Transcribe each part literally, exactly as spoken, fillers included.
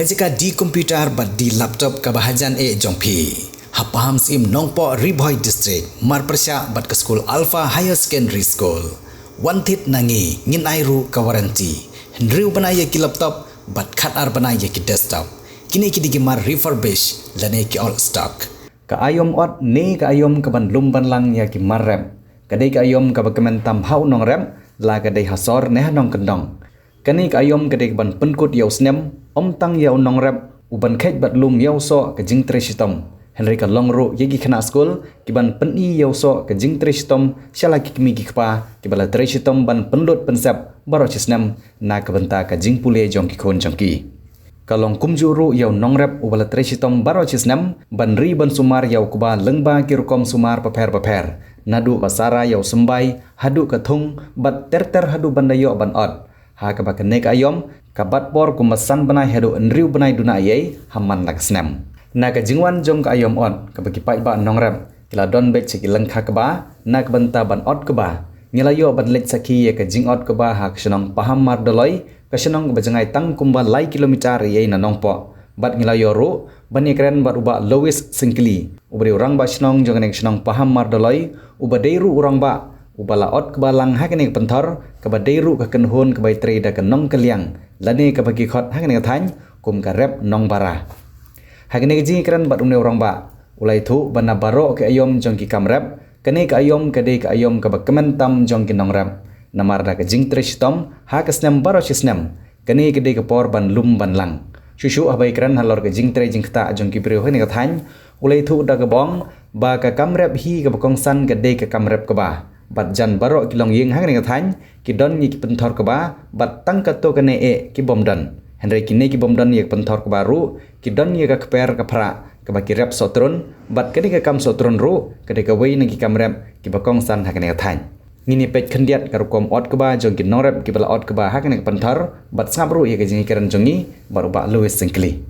Ka jaka D computer bad D laptop kaba hajan eh jong phi. Ha Pahamsyiem Nongpoh, Ri Bhoi District, marpyrshah bad ka skul Alpha Higher Secondary School, wan thied na ngi, ngin ai ruh ka warranty. Hynriew bnai ïa ki laptop bad khatar bnai ïa ki desktop. Kine ki dei ki mar refurbish lane ki old stock. Ka aïom ot ne ka aïom kaban lum ban lang ïa ki mar rep, ka dei ka aïom kaba kmen tam ha u nongrep, la ka dei ha sor ne ha nongkyndong. Kane ka aïom ka dei kaban pynkut ïa u snem, ym tang ïa u nongrep uban kheit bad lum ïa u soh ka jingtrei shitom, hynrei ka long ruh ïa ki khynnah skul kiban pyni ïa u soh ka jingtrei shitom sha la ki kmie ki kpa kiba la trei shitom ban pynlut pynsep baroh shi snem na ka bynta ka jingpule jong ki khun jong ki. Ka long kumjuh ruh ïa u nongrep uba la trei shitom baroh shi snem ban ri ban sumar ïa u kba lyngba ki rukom sumar bapher bapher, naduh ba sara ïa u symbai haduh ka thung bad ter ter haduh ban da ïoh ban ot. Ha kaba kane ka aïom ka bat por kumba san bnai haduh hynriew bnai duna eiei ha man la ka snem. Na ka jingwan jong ka aïom ot kaba ki paidbah nongrep ki la don beit sha ki lyngkha kba na ka bynta ban ot kba, ngi la ïoh ban leit sakhi ïa ka jingot kba ha ka shnong Pahammardoloi, ka shnong kaba jngai tang kumba lai kilometer eiei na Nongpoh. Bad ngi la ïoh ruh ban ïakren bad u Bah Louis Syngkli, uba dei u rangbah shnong jong kane ka shnong Pahammardoloi, uba dei ruh u rangbah uba la ot kba lang ha kane ka pynthor, kaba dei ruh ka kynhun kaba ïatrei da ka nongkylliang lane kaba ki khot ha kane ka thaiñ kum ka rep nongbara. Ha kane ka jingïakren bad une u rangbah, u la ïathuh ba na baroh ki aïom jong ki kam rep, kane ka aïom ka dei ka aïom kaba kmen tam jong ki nongrep. Namar da ka jingtrei shitom ha ka snem baroh shi snem, kane ka dei ka por ban lum ban lang. Shuh shuh haba ïakren halor ka jingtrei jingktah jong ki briew ha kane ka thaiñ, u la ïathuh da kaba ong ba ka kam rep hi kaba kongsan ka dei ka kam rep kba. Bad jan baroh ki longïing ha kane ka thaiñ ki don ïa ki pynthor kba, bad tang katto katne eh ki bym don. Hynrei kine ki bym don ïa ka pynthor kba ruh ki don ïa ka kper ka phrah kaba ki rep sohtrun, bad ka dei ka kam sohtrun ruh ka dei kawei na ki kam rep kiba kongsan ha kane ka thaiñ. Ngin ïa peit khyndiat ka rukom ot kba jong ki nongrep kiba la ot kba ha kane ka pynthor, bad sngap ruh ïa ka jingïakren jong ngi bad u Bah Louis Syngkli.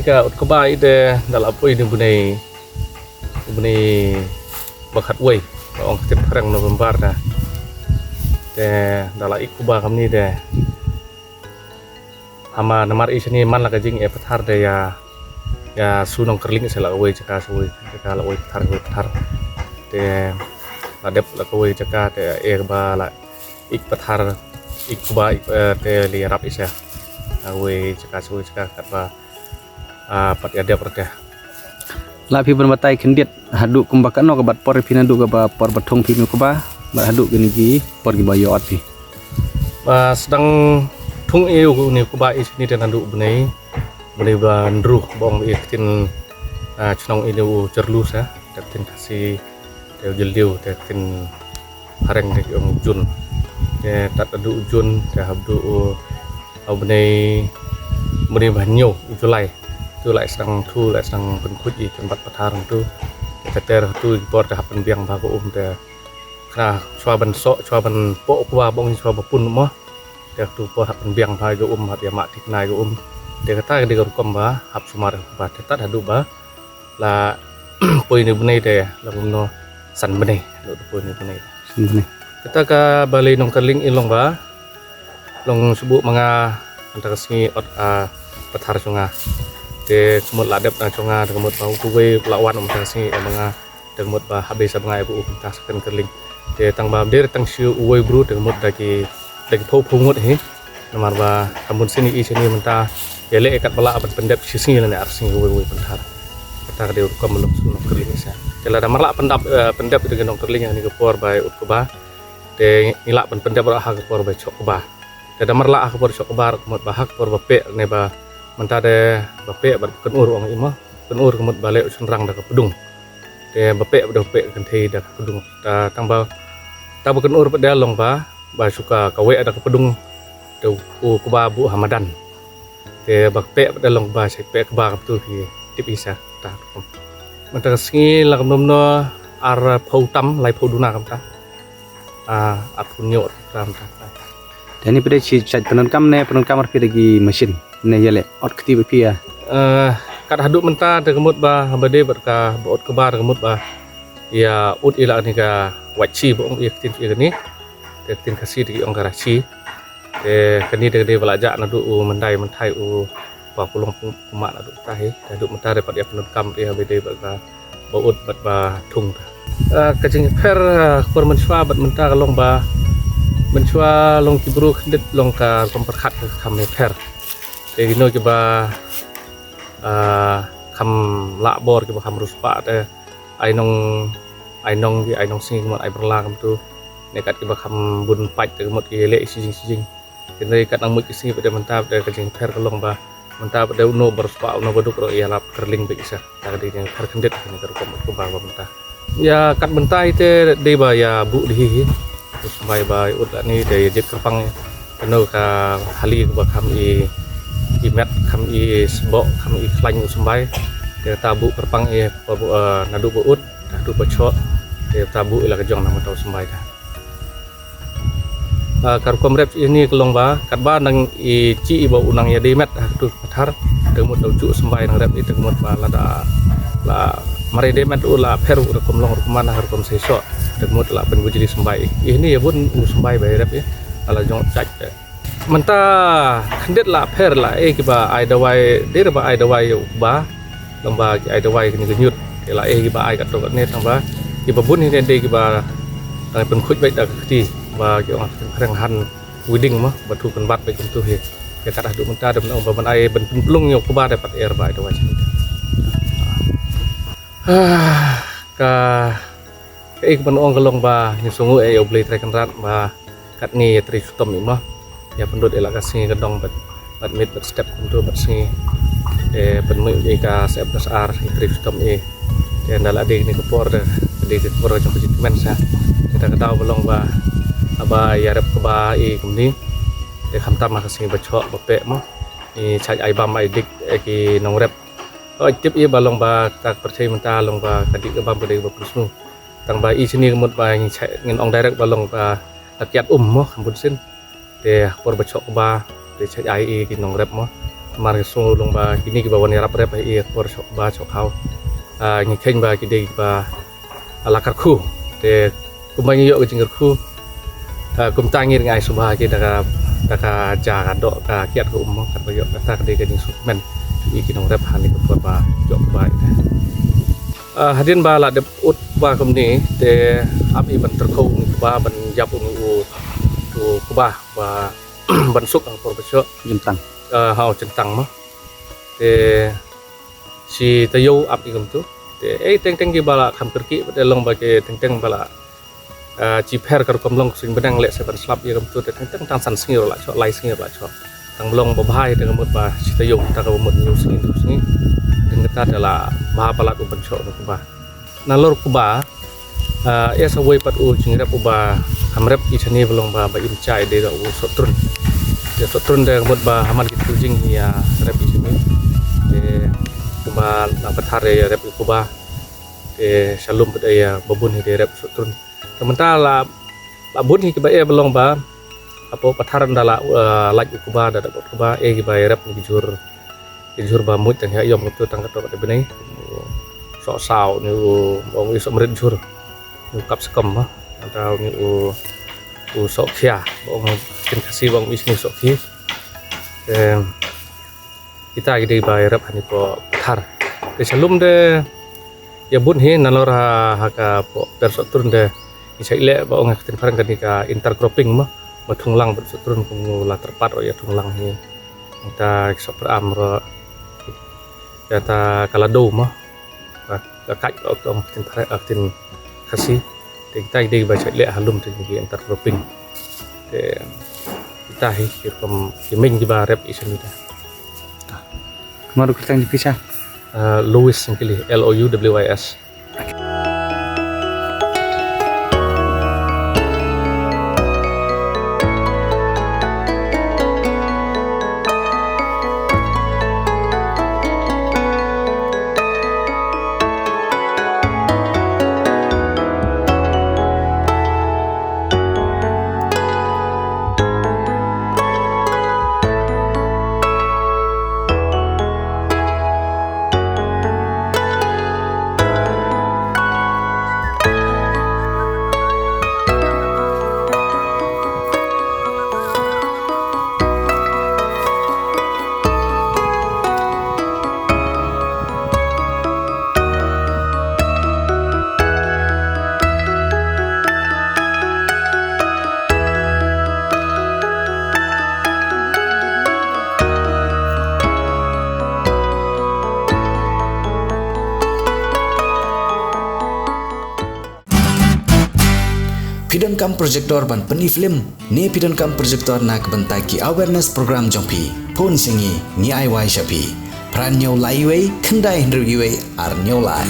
Ka ut kba i te da la poi ni bnai, bnai ba khatwei, ba ong ktien phareng November na. Te da la i kba kamni te. Hama namar i shani man la ka jing e pathar te ya, ya su nong kerling se la wei jaka su wei jaka la wei pathar wei pathar. Te la dep la ka wei jaka te e ba la ik pathar, ik kba ik, eh, te li rap isa. La wei jaka su wei jaka kat ba ah, pat ïa dep rte. La phi ban batai khyndiat haduh kumba kano ka bat por phi naduh kaba por ba thung phi ni kba, bat haduh kini ki por kiba ïoh phi. Ba sdang thung i u ni kba i ni te naduh bnai, bnai ba ndru bong i ktien, ah, chnong i ni u cherlu sa, te ktien Khasi te u jylliew te ktien phareng te ki ong Jun. Te tat adu Jun te hap du u, u bnai, bnai ba hynñiew u July. Tu la sdang thu la sdang pynkhuid i kynbat pathar tu. Te ter tu i por te hap pynbiang ba ka um te kna chwa ban sok chwa ban pok kba bong chwa ba pun mo. Te tu por hap pynbiang ba ka um hap ïa ma thik na ka um. Te kata ka dei ka rukom ba hap sumar ba te tat hadu ba la poi ni bnai te la kumno san bnai, la poi ni bnai. San bnai. Kata ka ba lei nong kerling i long ba long subu manga anta ka sngi ot, ah, pathar sunga. Te kmut la dep na sunga te kmut ba u kuwei la wan anta ka sngi e manga te kmut ba habis sa bngai bu u kumta sa kan kerling. Te tang ba der tang shu uwei bru te kmut da ki da ki pho pho ngut hi. Namar ba kamun sini i sini mynta ïa le kat ba la ban pyndep shi sngi lane ar sngi uwei uwei pathar. Kata ka dei rukom long sum nong kerling isa. Te la da mar la pyndep, eh, pyndep ïa nong kerling ïa ni ka por ba ut kba. Te ngi la ban pyndep ra ha ka por ba chok kba. Te da mar la ha ka por chok kba kmut ba ha ka por ba pek ne ba mynta de ba pek ba kan ur ong i mo. Kan ur kmut ba le u chynrang da ka pdung. Te ba pek ba da pek kan thei da ka pdung. Ta tang ba ta ba kan ur ba da long ba ba shuka ka wei da ka pdung. Te u kba bu ha madan. Te ba pek ba da long ba sai pek ba ka tu hi tip isa ta. Mynta ka sngi la ka nom no ar phew tam lai phew duna kam ta. Ah, ar phew nyo ar phew tam ta. Te ni pede chi chaj penun kam ne penun kam ar phi da ki machine ne ïa le ot kti ba phi ya. Eh, kat hadu mynta te kmut ba ba de ba ka ba ot kba te kmut ba ïa ut ila ni ka wachi ba ong ïa ktin ïa ni. Te ktin Khasi te ki ong ka rachi. Te kani te kani ba la ja nadu u mandai mandai u ba kulong pung kuma nadu ta hi. Te hadu mynta de pat ïa penun kam te ha ba de ba ka ba ut bat ba thung ta. Ah, ka jingpher, ah, kor mynshwa bat mynta ka long ba mynshwa long ki bru khyndiat long ka rukom pyrkhat ka kham pher. Te kino ki ba, ah, kham lah bor ki ba kham ruspa te ai nong ai nong ki ai nong sngi kmut ai berla kam tu. Ne kat ki ba kham bun pait te kmut ki le sijing sijing. Kynrei kat nang mut ki sngi ba de mynta ba de ka jingpher ka long ba mynta ba de uno ba ruspa uno ba duk ro ïa lap kerling ba isa. Ta ka dei jingpher khyndiat kane ka rukom ba ba mynta. Ïa kat mynta ite dei ba ïa bu dei hi. Sumbai ba ut la ni dei jit kyrpang. Kano ka hali ba kham i i met kham i sbok kham i khlaiñ u sumbai. Te ta bu kyrpang i ba bu, eh, nadu ba ut nadu ba chok. Te ta bu ila ka jong na mata u sumbai ta. Ah, ka rukom rep ini ka long ba katba nang i chi i ba u nang ïa dei met ha katu pathar te mut dau chu symbai nang rep i te mut ba lada la mari dei met u la pher u rukom long rukom man ha rukom sei so te mut la pynbujli symbai i ini ïa bun u symbai ba i rep i la jong chach te mynta khyndiat la pher la e kiba ai dawai dei ba ai dawai ïa u ba Tang ba ki ai dawai kine ki ñiut ki la eh kiba ai katto katne tang ba kiba bun hi ne dei kiba tang pynkhuid beit da ka kti ba ki ong ka kren han weeding mo ba thu pynbat beit kumtu hi. Ïa kat haduh mynta da ban ong ba ban ai ban pynplung ïa u kba da pat er ba ai dawai. Ah, ka Kaei kaba ong ka long ba ngi sngewnguh ïa U Blei Trai Kynrad ba katne ïa trei shitom i mo. Ïa pynlut ïa la ka sngi ka dong bad bad miet bad step kumtu bad sngi. Te pynmih ïa ka sep ka sar ïa trei shitom i. Te ynda la dei kane ka por da dei ka por jong ka jingkmen sa. Te da ka daw ba long ba haba ïarep kba i kumne. Te khamtam ha ka sngi ba chok ba pek mo. I chait ai bam ai dik ïa ki nongrep. Oi tip i ba long ba ka pyrthei mynta long ba ka dik ka bam ka dei ba pynslung. Tang ba i chini ka mut ba ngin ong direct ba long ba ka kiat um mo kham bun sien. Te por ba chok ba te chait ai i ki nongrep mo. Namar ngi sngew long ba kine kiba wan ïarap rep ha i por shoh ba shoh khaw. Ah, ngi kheiñ ba ki dei kiba la kyrkhu. Te kumba ngi ïoh ka jingkyrkhu, ah, kumta ngi ring ai sngewbha ki da ka, da ka ja ka doh ka kiad ka um, katba ïoh kata ka dei ka jingsngewkmen i ki nongrep ha kane ka por ba ïoh ba ita. Ah, hadien ba la dep ut ba kumne te ap i ban tyrkhu u kba ban ïap u, u kba ba ban suk ha por ba shoh. Jintang. Ah, ha u jintang ma. Te shi taïew ap i kumtu. Te ei teng teng kiba la kham kyrkieh ba te long ba ki teng teng ba la, ah, chi pher ka rukom long suiñ bneng leh se ban slap ïa kumtu te teng teng tang san sngi ruh la shoh, lai sngi ruh la shoh. Tang ba long ba bha ïa te ka mut ba shi taïew ta ka mut hynñiew sngi hynñiew sngi. Te kata te la bha palat u ban shoh u kba. Nalor kba, ah, ïa sa wei pat u jingrep uba kham rep i shane ba long ba, ba im chai dei da u sohtrun. Te sohtrun te ka mut ba ha man ki tu jing ïa rep i shane. Te kba nang pathar ïa rep i kba. Te shalum pat ïa ba bun hi dei rep sohtrun. Te mynta la, la bun hi kiba ïa ba long ba hapoh pathar ynda la, eh, lait u kba da, da bot kba ïa kiba ïa rep ni ki jhur. Ki jhur ba mut tang ïa ïom kumtu tang kato kata bnai. Soh saw ni u, ong i soh mrit jhur. Ni u kap sekom ba. Atau ni u, u soh khia. Ba ong kin Khasi ba ong i sni soh khia. Em, kita ki dei ba ïa rep ha ni poh pathar. Te shalum te ïa bun hi nalor ha, ha ka poh per sohtrun te. Ngi sa ïaleh ba ong ha ka ktien phareng kane ka intercropping ma. Ba thung lang bad sohtrun kum ngu la tyrpad ruh ïa thung lang hi. Ngi ta ki soh pyrtham ruh. Ïa ta ka lado ma. Ka, ka kait ruh ong ha ka ktien phareng, ha ka ktien Khasi. Te kita ki dei ba sa ïaleh ha lum te ki intercropping. Te kita hi ki rukom ki meiñ kiba rep i shane te. Kumno ruh kyrteng jong phi sha? Ah, Louis Singkili, L O U W I S. Phi donkam projector ban pyni film ne phi donkam projector na ka bynta ki awareness program jong phi? Phone sha ngi, ngi ai wai sha phi. Phra hynñiew lai wei, khyndai hynriew wei, ar hynñiew lai.